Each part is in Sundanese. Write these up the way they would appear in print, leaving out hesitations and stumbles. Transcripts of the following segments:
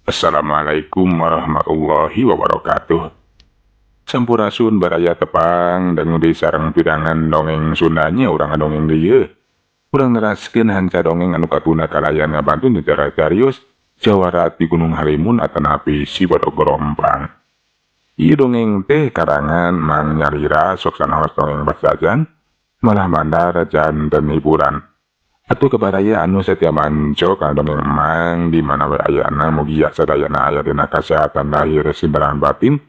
Assalamualaikum warahmatullahi wabarakatuh. Sampurasun baraya tepang dangu deui sareng pidangan dongeng Sundanya urang ngadongeng deui. Urang neraskeun hanca dongeng anu katuna kalayan ngabantu nyejarah carios Jawara di Gunung Halimun atanapi Si Bodog Gorompang. Ieu dongeng teh karangan Mang Nyalira sok sanaos dongeng basajan malah mandar janten hiburan. Atuh kabaraya anu setia manco kana dongeng Mang di mana we ayana mugia sadayana aya dina kasehatan lahir simbaran batin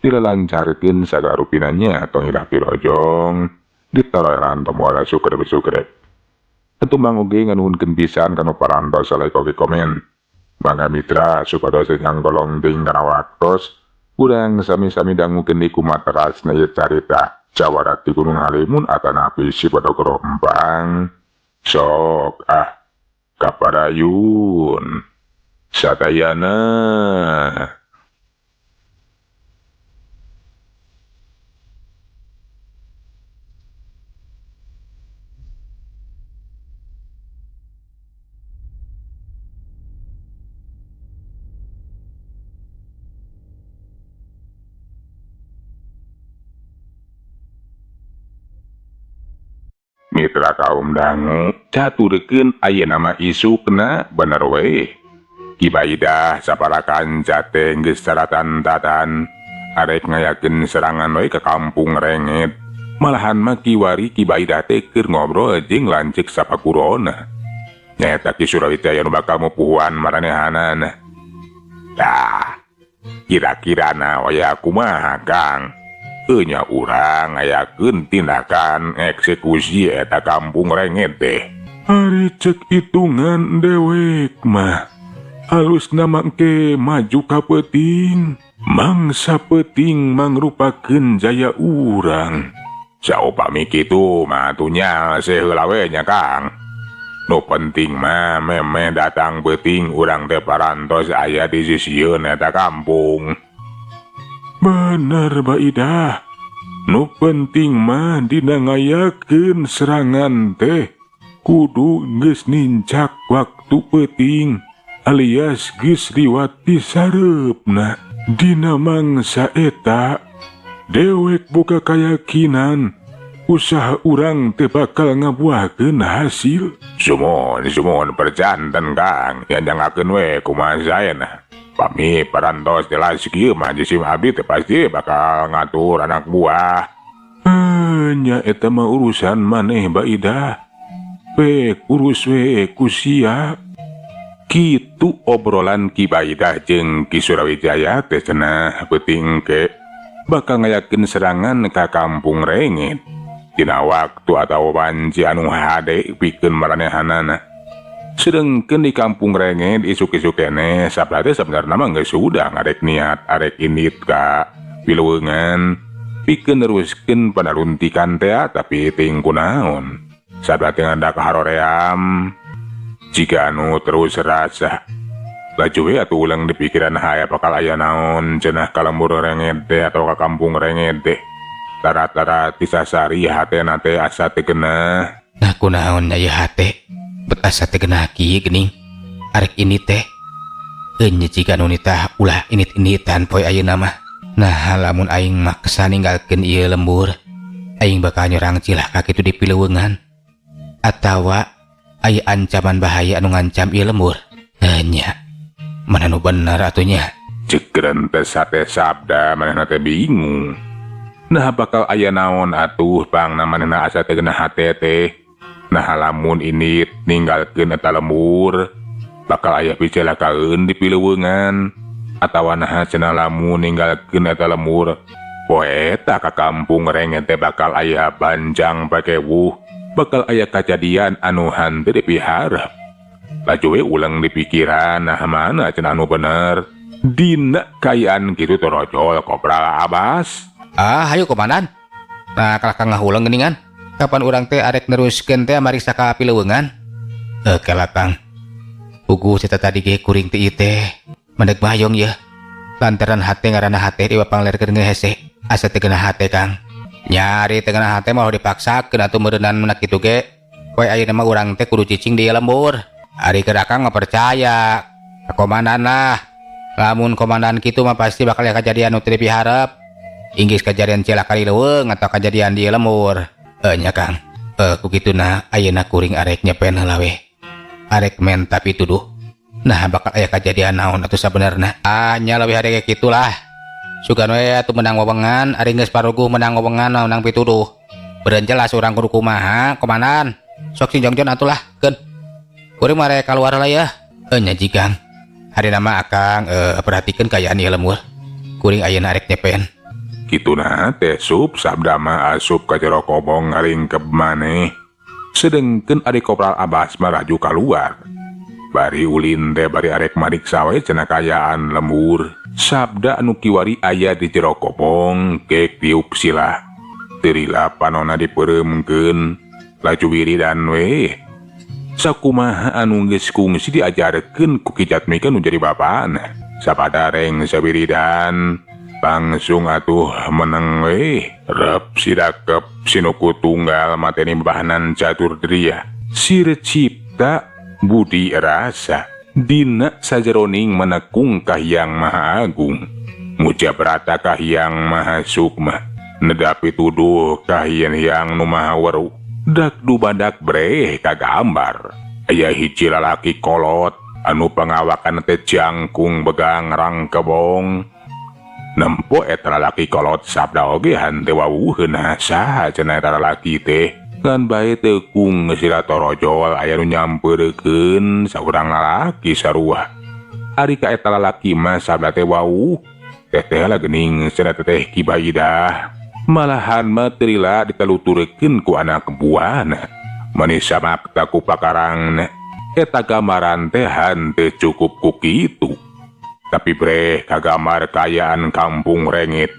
dilalancarkeun sagala rupina nya tong hilap pirojong ditoleran tomola syukur bersyukur. Atuh Mang oge nganuhunkeun pisan kanu parantos like oge komen. Mangga mitra supados nyangkolong ting kana waktos urang sami-sami dangukeun di kumaterasna ieu carita Jawara di Gunung Halimun atanapi Si Bodog Gorompang. Sok ah kaparayun sadayana. Mitra kaum dangu caturkeun ayeuna mah isukna bener we. Ki Baidah sapara kanca teh geus saratan-tatan arek ngayakeun serangan we ka kampung Renged. Malahan mah kiwari Ki Baidah teh keur ngobrol jeung lanceuk sapakurona. Nyaeta Ki Surawijaya nu bakal mupuhuan maranehanana. Tah, kira-kirana waya kumaha Kang? Enya urang ngayakeun tindakan eksekusi eta kampung Renged teh. Ari cek hitungan dewek mah alusna mangke maju ka peuting, mangsa peuting mangrupakeun jaya urang. Saupami kitu mah atuh nya seheula we nya Kang. Nu penting mah meme datang peuting urang teh parantos aya di sisieun eta kampung. Bener Baidah. Nu penting mah dina ngayakeun serangan teh kudu geus nincak waktu peuting alias geus liwat disareupna. Dina mangsa eta dewek boga kayakinan usaha urang teh bakal ngabuahkeun hasil. Sumuhun sumuhun perjanten Kang, nyanjangakeun we kumaha saena. Pami parantos jelas kieu mah jisim abdi teh pasti bakal ngatur anak buah. Nya eta mah urusan maneh Baidah. Pek urus we ku sia. Kitu obrolan Ki Baidah jeung Ki Surawijaya teh cenah peuting ke bakal ngayakeun serangan ka kampung Renged. Dina waktu atawa wanci anu hade pikeun maranehanana. Sedengkeun di kampung Renged isuk-isuk keneh sabda teh sabenerna mah geus sudah ngarek niat arek indit ka piluweungan pikeun neruskeun panaruntikan teh tapi ting kunaon. Sabda teh ngandak haroream jika anu terus rasa. Laju we atuh ulang di pikiran haya bakal aya naon cenah ka lembur Renged teh atau ka kampung Renged teh. Tara-tara tisasari hatena teh asa teu geunah. Nah kunaon aya hate bet asa teu geunah kieu geuning. Arek ini teh eunye jiga nu nitah ulah init-initan poe ayeuna mah. Nah lamun aing maksa ninggalkeun ieu lembur, aing bakal nyorang cilaka kitu di piluweungan. Atawa aya ancaman bahaya anu ngancam ieu lembur. Nya mana nu bener atuh nya. Ceuk rentes hate sabda manehna teh bingung. Nah bakal aya naon atuh pangna manehna asa teu geunah hate teh. Nah lamun ini ninggalkeun eta lembur bakal aya picilakaeun di piluweungan. Atawa naha cenah lamun ninggalkeun eta lembur poe eta ka kampung Renged teh bakal aya banjang pakewuh, bakal aya kajadian anu hanteu dipiharep. Laju we ulang di pikiran nah mana cenah anu bener. Dina kaayaan kitu torojol kopral Abbas. Ah hayu komandan. Nah kalah ka ngahuleng geuningan. Kapan urang teh arek neruskeun teh mariksa ka piluweungan? Kela Kang. Puguh cita tadi ge kuring teh ieu teh. Mandeg bayong yeuh. Lantaran hate ngaranna hate di panglerkeun hese. Asa teu geunah hate Kang. Nyari teu geunah hate mah dipaksakeun atuh meureunnan menak kitu ge. Poe ayeuna mah urang teh kudu cicing di lembur. Ari keur Akang mah percaya. Ka komandan lah. Lamun komandan kitu mah pasti bakal aya kejadian nu teu dipiharep. Inggris kejadian cilaka di leuweung atau kejadian di lembur. Nya Kang. Ku kituna ayeuna kuring arek nyepen heula weh. Arek menta pituduh. Nah, bakal aya kejadian naon atuh sabenerna. Ah, nya leuwih hade ge kitulah. Sugan we atuh menang wewengan, ari geus paruguh menang wewengan menang pituduh. Beureun jelas urang kudu kumaha, komandan. Sok sing jongjon atuh lah, keun. Kuring mah rek kaluar heula ya. Nya ji Kang. Harina mah akang perhatikeun kaayaan ieu lembur. Kuring ayeuna arek nyepen. Kituna teh sup sabda mah asup ka jero kobong ngaringkeb maneh. Sedengkeun ari Kopral Abbas mah laju kaluar. Bari ulin teh bari arek mariksa we cenah kaayaan lembur. Sabda anu kiwari aya di jero kobong kek tiup sila. Teu lila panona dipeureumkeun laju wiridan we. Sakumaha anu geus kungsi diajarkeun ku Ki Jatmika nu jadi bapana. Sapadareng sawiridan langsung atuh meneng we. Rep sidakep sinuku tunggal mateni bahanan catur dria. Sir cipta budi rasa dina sajeroning menekung Kahiyang Maha Agung. Mujabrata Kahiyang Maha Sukma. Nedapi tuduh Kahiyang nu Maha Weruh. Dak dubadak breh kagambar. Aya hiji lalaki kolot anu pangawakan teh jangkung begang rangkebong. Nempo eta lalaki kolot sabda oge henteu wawuheun saha cenah eta lalaki teh. Ngan bae teu kung sila torojol aya nu nyampeurekeun saurang lalaki sarua. Ari ka eta lalaki mah sabda teh wawuh. Teteh lah geuning cenah teteh Ki Baidah. Malahan mah teu lila diteluturkeun ku anak buahna. Manis samakta ku pakarangna. Eta gambaran teh henteu cukup ku kitu. Tapi breh kagambar kaayaan kampung Rengit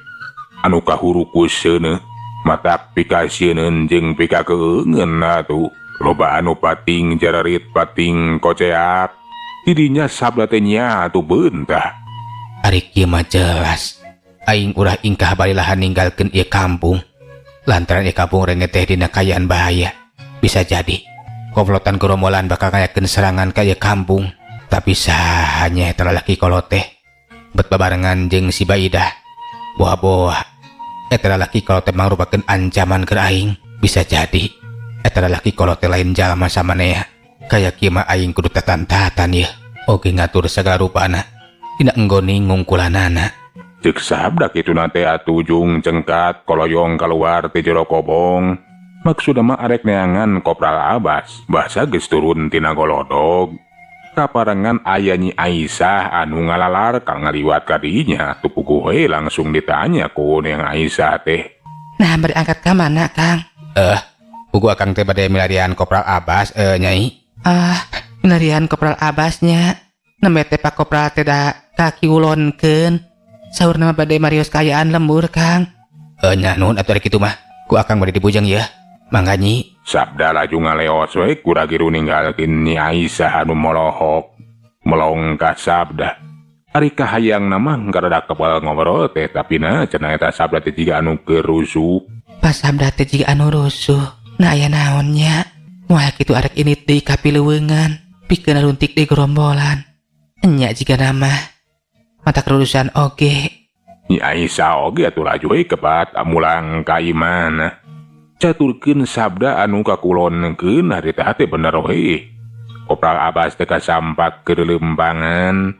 anu kahuruku seuneu matak pikasieun jeung pikakeungeun atuh. Loba anu pating jararit pating koceak. Tidinya sabda teh nya atuh beunta. Ari kieu mah jelas. Aing ulah ingkah balilahan ninggalkeun ieu kampung. Lantaran ieu kampung Rengit teh dina kaayaan bahaya. Bisa jadi komplotan gerombolan bakal ngayakeun serangan ka ieu kampung. Tapi saha nya eta lalaki kolot teh bet babarengan jeung si Baidah. Boa-boa eta lalaki kolot teh mangrupakeun ancaman keur aing. Bisa jadi eta lalaki kolot teh lain jalma samanea. Kaya kieu mah aing kudu tatan-tatan yeuh. Oge ngatur sagala rupana dina enggoning ngungkulanana. Ceuk sabda kituna teh atuh jung cengkat koloyong kaluar ti jero kobong. Maksudna mah arek neangan Kopral Abbas. Basa geus turun tina golodog. Kaparengan aya Nyi Aisyah anu ngalalar ka ngaliwat ka dinya. Tuh puguh we langsung ditanya ku Neng Aisyah teh. Nah, bari angkat ka mana, Kang? Puguh akang teh bade milarian Kopral Abbas, Nyai. Ah, milarian Kopral Abbasnya. Nembe teh Pak Kopral teh da kakiulonkeun. Saurna mah bade marios kaayaan lembur, Kang. Nya nuhun atuh ari kitu mah. Ku akang bade dibujeng yeuh. Mangga Nyi. Sabda laju ngaleos we kuragiru ninggalkeun Nyi Aisyah anu molohok. Melong ka sabda. Ari kahayang mah ngarada kebal ngobrol teh tapi na cenah eta sabda teh jiga anu keur rusuh. Pas sabda teh jiga anu rusuh. Nah aya naon nya? Moal kitu arek init deui ka pileuweungan. Pikeun naluntik deui gerombolan. Enya jiga nama. Mata kerurusan oge. Nyi Aisyah oge atuh laju we kebat mulang ka imana. Caturkeun sabda anu kakulonkeun harita teh bener we. Kopral Abbas teh kasampak keur lembangan.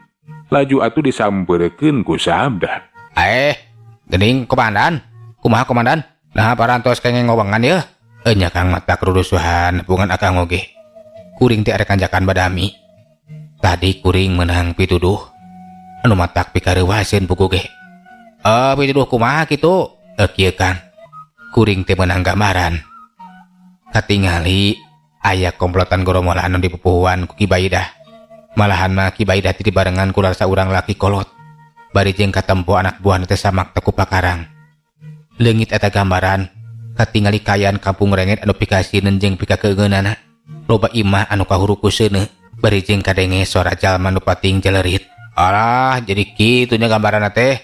Laju atuh disampeurkeun ku sabda. Geuning komandan. Kumaha komandan? Nah parantos kenging ngowengan yeuh. Nya Kang mata kerurusuhan bungan akang oge. Kuring teh arek kanjakan badami. Tadi kuring menang pituduh. Anu matak pikareuwaseun puguh ge. Pituduh kumaha kitu? Kieu Kang. Kuring teh menang gambaran. Katingali aya komplotan gerombolan anu dipupuhuan ku Ki Baidah. Malahan mah Ki Baidah teh dibarengan ku saurang laki kolot. Bari jeung katempo anak buahna teh samak ku pakarang. Leungit eta gambaran katingali kaayaan kampung Rengit anu pikasieun jeung pikakeungeunana. Loba imah anu kahuruku seuneu bari jeung kadenge suara jalma nu pating jalerit. Alah, jadi kitu nya gambaranna teh.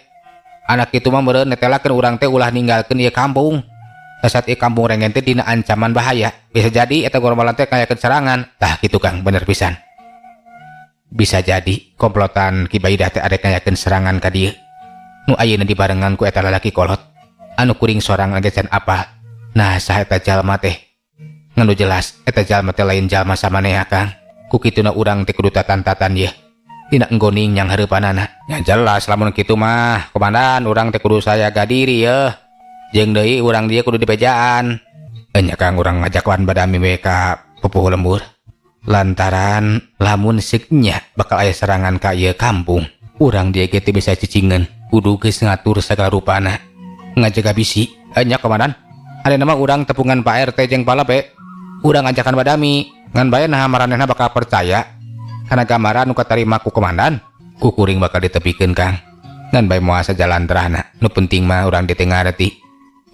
Anak kitu mah meureun netelakeun urang teh ulah ninggalkeun ieu kampung. Saat ieu kampung Rengit teh dina ancaman bahaya. Bisa jadi eta gerombolan teh ngayakeun serangan. Tah kitu Kang, bener pisan. Bisa jadi komplotan Ki Baidah teh arek ngayakeun serangan ka dieu. Nu ayeuna dibarengan ku eta lalaki kolot anu kuring sorang ge can apal. Nah, saha eta jalma teh? Ngan nu jelas eta jalma teh lain jalma samanea, Kang. Ku kituna urang teh kudu tatan-tatan ye. Dina enggoning yang hareupanana. Ya jelas lamun kitu mah, komandan, urang teh kudu sayaga diri ye. Jeung deui urang dieu kudu dibejaan. Enya Kang, urang ngajakan badami we ka pupuhu lembur. Lantaran lamun seuknya bakal aya serangan ka ieu kampung, urang dieu ge teu bisa cicingeun, kudu geus ngatur sagala rupana. Ngajaga bisi. Enya komandan, ada nama urang tepungan Pak RT jeung Palape. Urang ngajakan badami, ngan bae nah maranehna bakal percaya. Karena gambaran nu katarima ku komandan, ku kuring bakal ditepikeun, Kang. Ngan bae moal sajalan terahna, nu penting mah urang dieu teh ngareti.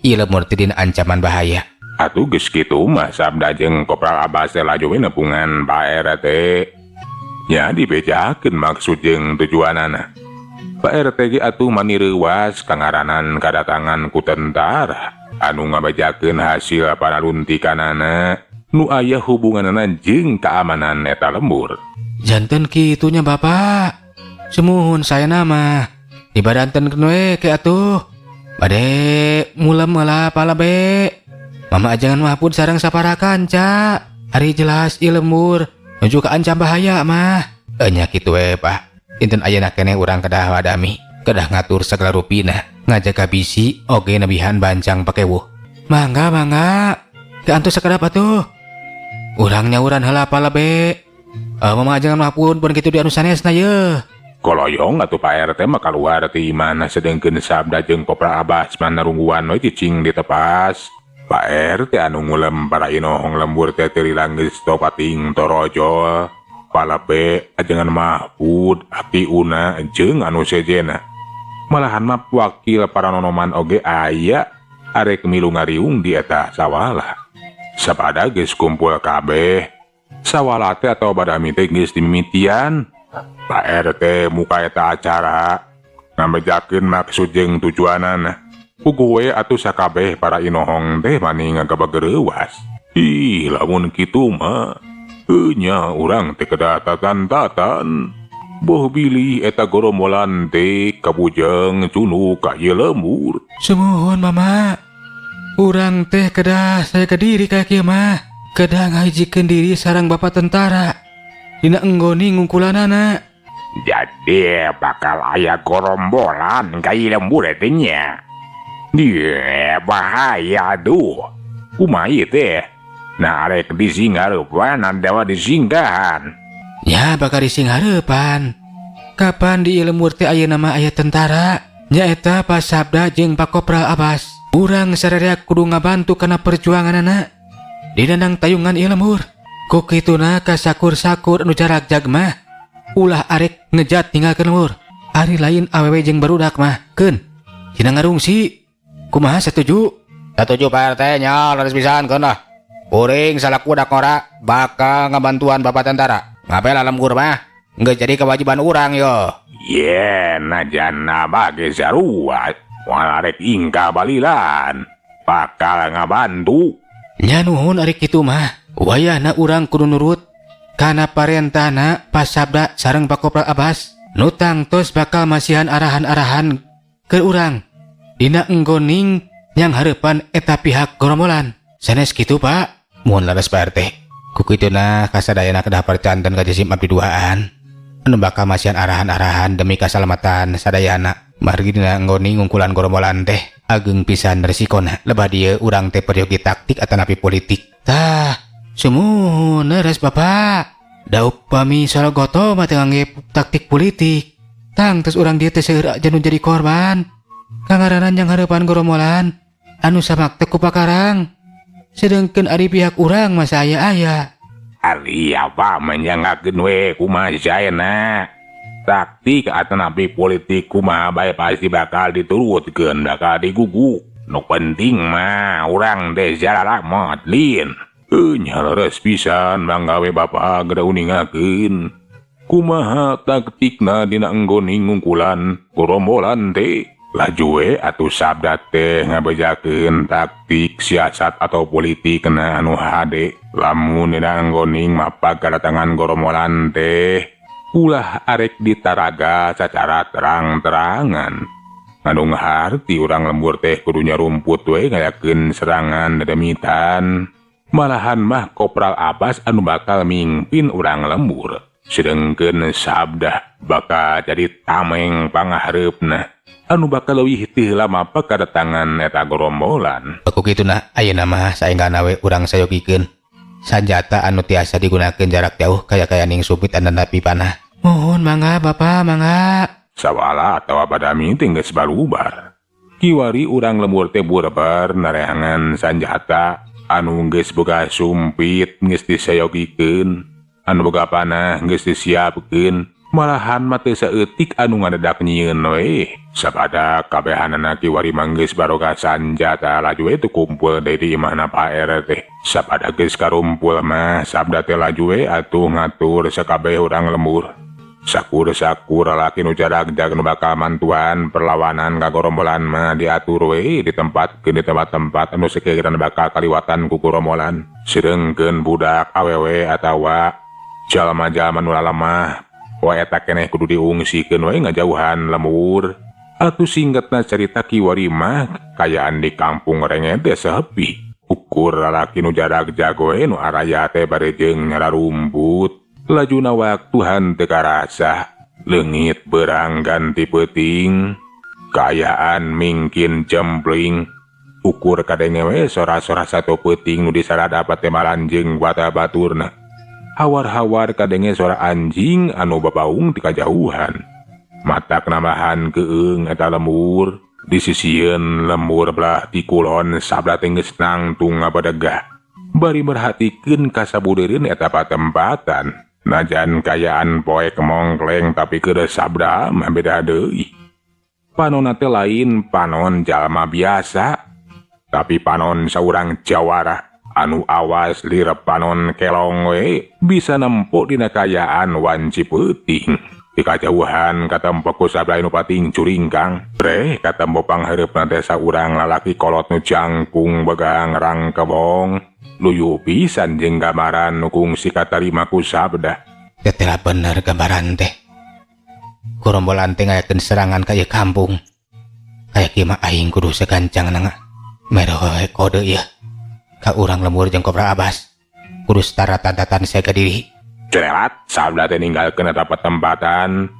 Ieu lembur teh dina ancaman bahaya. Atuh geus kitu mah Sabda jeung Kopral Abbas teh laju we nepungan Pak RT. Nya dibejakeun maksud jeung tujuanana. Pak RT ge atuh mani reuwas kangaranan kadatangan ku tentara anu ngabejakeun hasil panaluntikanana nu aya hubunganana jeung keamanan eta lembur. Janten kitunya Bapak. Sumuhun saya nama. Ibadanten we ke atuh. Bade mulem heula palabe. Mama ajangan Mahpud sareng sapara kanca. Ari jelas ieu lembur nuju ka ancam bahaya mah. Enya kitu we, Pak. Dinten ayeuna keneh urang kedah wadami, kedah ngatur segala rupina, ngajaga bisi oge nebihan bancang pakewuh. Mangga mangga. Ke antos sakedap atuh. Urang nyauran heula palabe. Mama ajangan Mahpud pun kitu di anu sanesna ye. Koloyong atuh Pak RT mah kaluar ti imahna sedengkeun Sabda jeung Kopral Abbas mah narungguan we cicing di tepas. Pak RT anu ngulem para inohong lembur teh teu lila geus topating torojol. Palape ajengan Mahpud, Aki Una jeung anu sejena. Malahan mah wakil para nonoman oge aya arek milu ngariung di eta sawala. Sapada geus kumpul kabeh. Sawala teh atau badami teh geus dimimitian. Pak RT muka eta acara ngabejakeun maksud jeung tujuanana. Puguh we atuh sakabeh para inohong teh mani ngagabagereuwas. Ih, lamun kitu mah nya urang teh kedah tatan-tatan. Boh bilih eta gorombolan teh kabujeng cunu ka ieu lembur. Sumuhun Mama. Urang teh kedah sayaga diri kaya kieu mah. Kedah ngahijikeun diri sareng bapak tentara. Dina enggoni ngungkulanana. Jadi bakal aya gorombolan ka ieu lembur teh nya. Dia bahaya tuh. Kumaha ieu teh? Nah arek disinghareupan atawa disinggahan. Ya bakal disinghareupan. Kapan di ieu lembur teh ayeuna mah aya tentara? Nyaeta Pak Sabda jeung Pak Kopral Abbas. Urang sararea kudu ngabantu kana perjuanganana. Dina nang tayungan ieu lembur. Ku kituna ka sakur-sakur anu jarak jag mah. Ulah arek ngejat ninggalkeun lembur. Ari lain awewe jeung barudak mah keun. Dina ngarungsi. Kumaha setuju? Setuju Pak RT nya leres pisan keun lah. Kuring salaku budak ngora bakal ngabantuan bapak tentara. Ngapel lembur mah nggak jadi kewajiban urang yo. Ye, najan abah ge sarua. Moal arek ingka balilan. Bakal ngabantu. Nya nuhun ari kitu mah. Wayahna urang kudu nurut kana parentahna Pak Sabda sareng Pak Kopral Abbas. Nu tangtos bakal masihan arahan-arahan ke urang. Dina enggoning yang hareupan eta pihak gorombolan. Sanes kitu Pak. Muhun leres Pak RT. Ku kituna kasadayana kedah percanten ka jisim abdi duaan. Anu bakal masihan arahan-arahan demi kasalamatan sadayana. Margi dina enggoning ngungkulan gorombolan teh ageng pisan resikona. Lebah dieu urang teh peryogi taktik atanapi politik. Tah, sumuhun leres Bapak. Da upami sologoto mah teu ngangge taktik politik. Tang terus urang dieu teh seueur aja nu jadi korban. Kangaranan yang hareupan gorombolan anu samak teh ku pakarang. Sedengkeun ari pihak urang mah aya-aya. Ari apa menyangakeun we kumaha saena. Taktik atanapi politik kumaha bae pasti bakal diturutkeun, bakal digugu. Nu penting mah urang teh salamet lin. Nya leres pisan mangga we Bapak geura uningakeun. Kumaha taktikna dina enggoning ngungkulan gorombolan teh? Laju we atuh Sabda teh ngabejakeun taktik siasat atau politik na anu hade. Lamun dina enggoning mapag kadatangan gorombolan teh Ulah arek ditaraga sacara terang-terangan. Anu ngaharti urang lembur teh kudu nyarumput we ngayakeun serangan dedemitan. Malahan mah Kopral Abbas anu bakal mingpin urang lembur. Sedengkeun Sabda bakal jadi tameng pangahareupna anu bakal leuwih teu lama kadatangan eta gorombolan. Ku kituna ayeuna mah saenggana we urang sayogikeun sanjata anu tiasa digunakeun jarak jauh kaya-kayaning sumpit atanapi panah. Mohon mangga Bapak, mangga. Sawala atawa badami teh geus barubar. Kiwari urang lembur teh burbar nareangan sanjata anu geus boga sumpit geus disayogikeun, anu boga panah geus disiapkeun, malahan mah teu saeutik anu ngadadak nyieun we. Sabada kabehanana kiwari mah geus baroga sanjata laju we teu kumpul deui di imahna Pak RT. Sabada geus karumpul mah Sabda teh laju we atuh ngatur sakabeh urang lembur. Sakur-sakur lalaki nu jarak-jag nu bakal mantuan perlawanan ka gorombolan mah diatur we ditempatkeun di tempat-tempat anu sekirana bakal kaliwatan ku gorombolan. Sedengkeun budak awewe atawa jalma-jalma nu lalemah poe eta keneh kudu diungsikeun we ngajauhan lembur. Atuh singkatna carita kiwari mah kayaan di kampung Renged teh sepi. Ukur lalaki nu jarak-jag we nu araya teh bari jeung nyararumput. Lajuna waktu henteu karasa, leungit berang ganti peuting, kaayaan mingkin jempling, ukur kadenge we sora-sora satu peuting nu disaradapat teh malanjeung bata baturna. Hawar-hawar kadenge sora anjing anu babaung ti kajauhan. Matak nambahan keung eta lembur, di sisieun lembur belah ti kulon Sabda teh geus nangtung ngabadegah. Bari merhatikeun kasabudeureun eta patempatan. Najan kayaan poek mongkleng tapi keur Sabda mah beda deui. Panonna teh lain panon jalma biasa, tapi panon saurang jawara anu awas lirep panon kelong we bisa nempo dina kayaan wanci peuting. Di kajauhan katempo ku Sabda anu pating curingkang. Breh katempo panghareupna teh saurang lalaki kolot nu jangkung begang rangkebong. Luyu pisan jeung gambaran nu kungsi katarima ku Sabda. Tetela bener gambaran teh. Gorombolan teh ngayakeun serangan ka ieu kampung. Kaya kieu mah aing kudu sagancang na mere kode ieu ka urang lembur jeung Kopral Abbas. Kudu setara tantatan siaga diri. Cerelat Sabda teh ninggalkeun eta patempatan.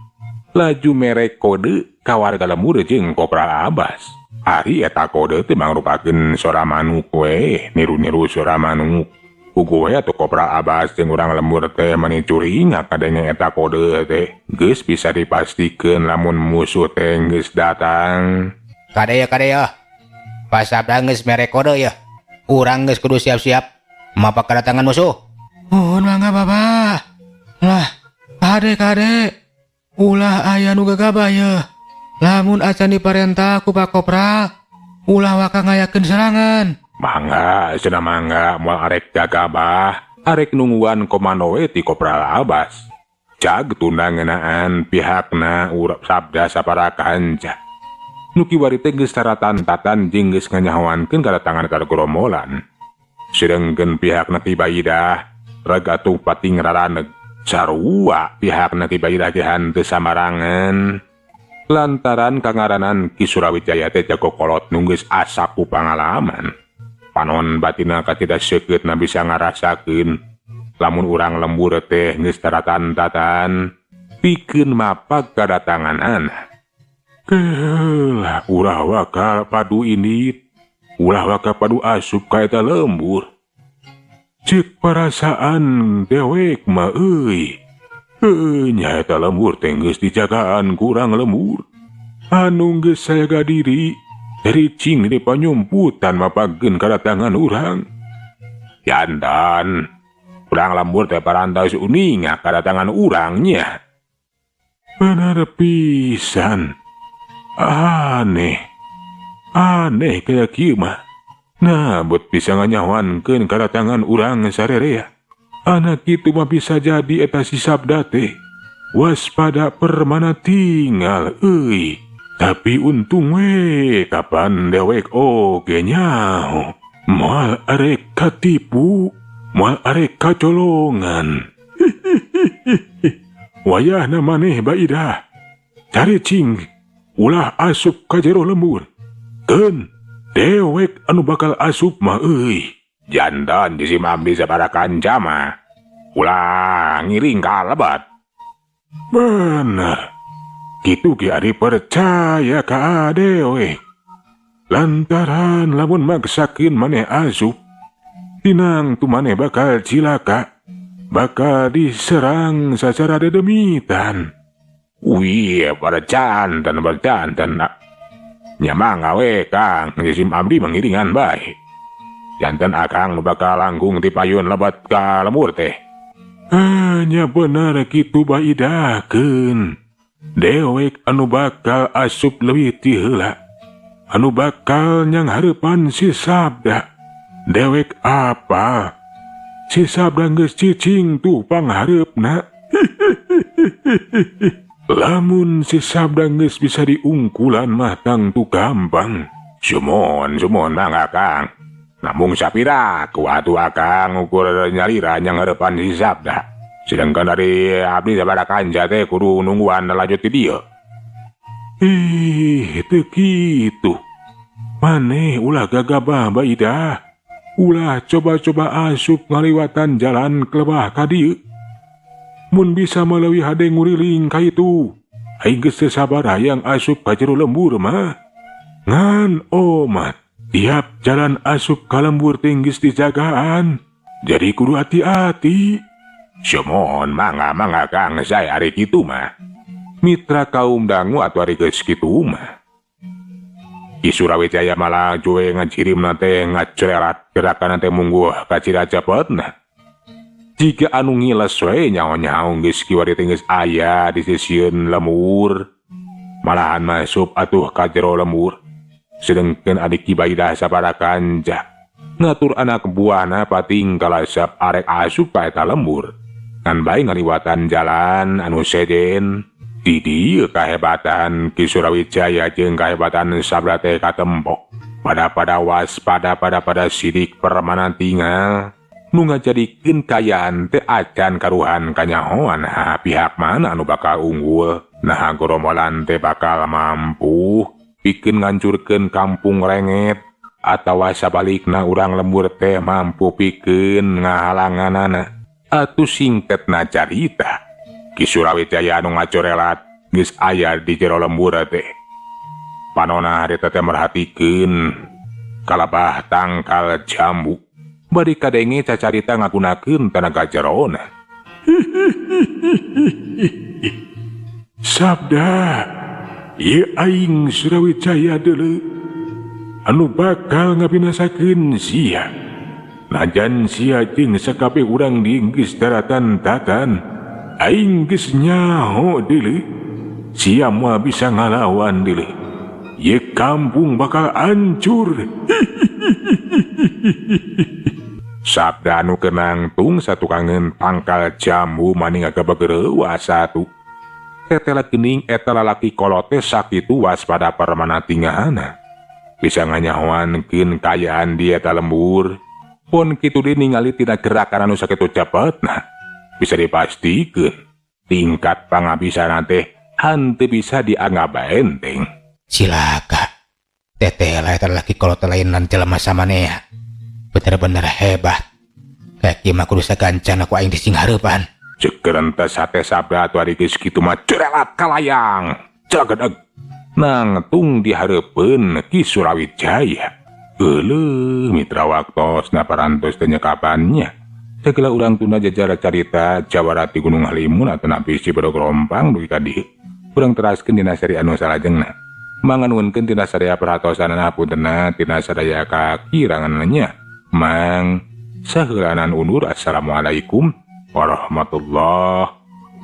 Laju mere kode ka warga lembur jeung Kopral Abbas. Ari eta kode teh mangrupakeun sora manuk we, niru-niru sora manuk. Puguh we atuh Kopral Abbas jeung urang lembur teh mani curingak kadenge eta kode teh. Geus bisa dipastikeun lamun musuh teh geus datang. Kade ya, kade ya. Pak Sabda geus mere kode ya. Urang geus kudu siap-siap mapak kedatangan musuh. Mohon mangga Bapak. Lah, kade kade. Ulah aya nu gagabah ye. Lamun acan diparentah ku Pak Kopral, ulah waka ngayakeun serangan. Mangga, cenah mangga moal arek gagabah, arek nungguan komando we ti Kopral Abbas. Jag tunda ngeunaan pihakna urap Sabda sapara kanca. Nu kiwari teh geus taratan-tatan jeung geus nganyahoankeun kadatangan ka gerombolan. Sedengkeun pihakna Ki Baidah reg atuh pating raraneg. Sarua pihakna Ki Baidah ge henteu samarangan. Lantaran kangaranan Ki Surawijaya teh jago kolot nu geus asa ku pangalaman. Panon batina katida seukeutna bisa ngarasakeun lamun urang lembur teh geus taratan-tatan pikeun mapag kadatanganana. Keulah ulah waka padu indit, ulah waka padu asup ka eta lembur. Ceuk parasaan dewek mah euy. Heueuh nya eta lembur teh geus dijagaan ku urang lembur. Anu geus sayaga diri ricing di panyumputan mapageun kadatangan urang. Jantan urang lembur teh parantos uninga kadatangan urang nya. Bener pisan. Aneh. Aneh kaya kieu mah. Nah, buat bisa nganyawankeun kadatangan urang sarerea. Anak kitu mah bisa jadi eta si Sabda teh. Waspada permana tinggal euy. Tapi untung we kapan dewek oge nyaho. Moal arek katipu, moal arek kacolongan. Wayahna maneh Baidah. Caricing ulah asup ka jero lembur. Keun dewek anu bakal asup mah euy. Jantan di si Mamdi sabaraha kanca mah. Ulah ngiring ka lebat. Bener. Kitu ge ari percaya ka dewek. Lantaran lamun maksakeun maneh asup, tinang tu maneh bakal cilaka, bakal diserang sacara dedemitan. Wih, bercanten bercanten. Nya mangga we Kang, sim abdi mangiringan bae. Janten akang nu bakal langkung ti payun lebat ka lembur teh. Nya bener kitu baidakeun. Dewek anu bakal asup leuwih ti heula. Anu bakal nyanghareupan si Sabda. Dewek apa? Si Sabda geus cicing tuh panghareupna. Lamun si Sabda geus bisa diungkulan mah tangtu gampang. Sumon, sumon mangga Kang. Namung sapira ku atuh akang ukur nyalira nyanghareupan si Sabda. Sedangkan dari abdi sabaraha kanca teh kudu nungguan lanjut di dieu. Ih, teu kitu. Maneh ulah gagabah Baidah. Ulah coba-coba asup ngaliwatan jalan kelebah ka dieu. Mun bisa mah leuwih hade nguriling ka itu. Aing geus teu sabar hayang asup ka jero lembur mah. Ngan omat, tiap jalan asup ka lembur teh geus dijagaan. Jadi kudu hati-hati. Sumon mangga mangga Kang, saya ari kitu mah. Mitra kaum dangu atuh ari geus kitu mah. Ki Surawijaya malah joe ngajirimna teh ngacerat gerakan teh mungguh kacira cepetna. Jika anu ngiles we nyaho-nyaho geus kiwari teh geus aya di sisieun lembur. Malahan masuk atuh ka jero lembur. Sedengkeun adik Ki Baidah sabaraha kanca ngatur anak buahna pating kalasap arek asup ka eta lembur. Ngan bae ngaliwatan jalan anu sejen. Di dieu kahebatan Ki Surawijaya jeung kahebatan Sabda teh katempok. Pada-pada waspada pada-pada sidik permanan tinggal. Nu ngajadikeun kayaan teh acan karuhan kanyahoan ha pihak mana anu bakal unggul. Nah gorombolan teh bakal mampu pikeun ngancurkeun kampung Renged atawa sabalikna urang lembur teh mampu pikeun ngahalanganana. Atuh singketna carita. Ki Surawijaya anu ngacorelat geus aya di jero lembur teh. Panona harita teh merhatikeun kalabah tangkal jambu. Bari kadenge cacarita ngagunakeun tenaga jerona. Sabda, ieu aing Surawijaya deuleu anu bakal ngabinasakeun sia. Najan sia jeung sakabeh urang di geus daratan tatan. Aing geus nyaho deuleu, sia moal bisa ngalawan deuleu. Ieu kampung bakal hancur. Sabda anu kenangtung satukangeun tangkal jambu maning agabegereuwas satu. Tetela geuning eta lalaki kolot teh sakitu waspada permana tingahana. Bisa nganyahoankeun kaayaan di eta lembur. Pon kitu deui ningali tina gerakan anu sakitu cepetna. Bisa dipastikan tingkat pangabisan teh henteu bisa dianggap enteng. Cilaka. Teteh lah eta lalaki kolot lain nan jelema samanea. Bener-bener hebat. Kayak kieu mah kudu sagancan aku aing disinghareupan. Ceuk kerentes hate Sabda atuh ari geus kitu mah cerelat kalayang. Cegedeg. Nangtung dihareupeun Ki Surawijaya. Euleuh mitra waktosna parantos teh nyekapannya. Segala urang tunda jajara carita jawara ti Gunung Halimun atanapi si Bedog Rompang dugi ka dieu. Urang teraskeun dina seri anu salajengna. Manganuhunkeun tina sadaya perhatosanana puntenna tina sadaya kakiranganna. Mang saheulanan undur. Assalamualaikum warahmatullahi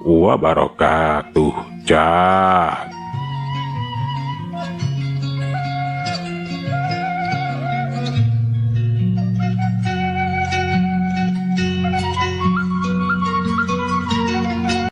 wabarakatuh. Cah.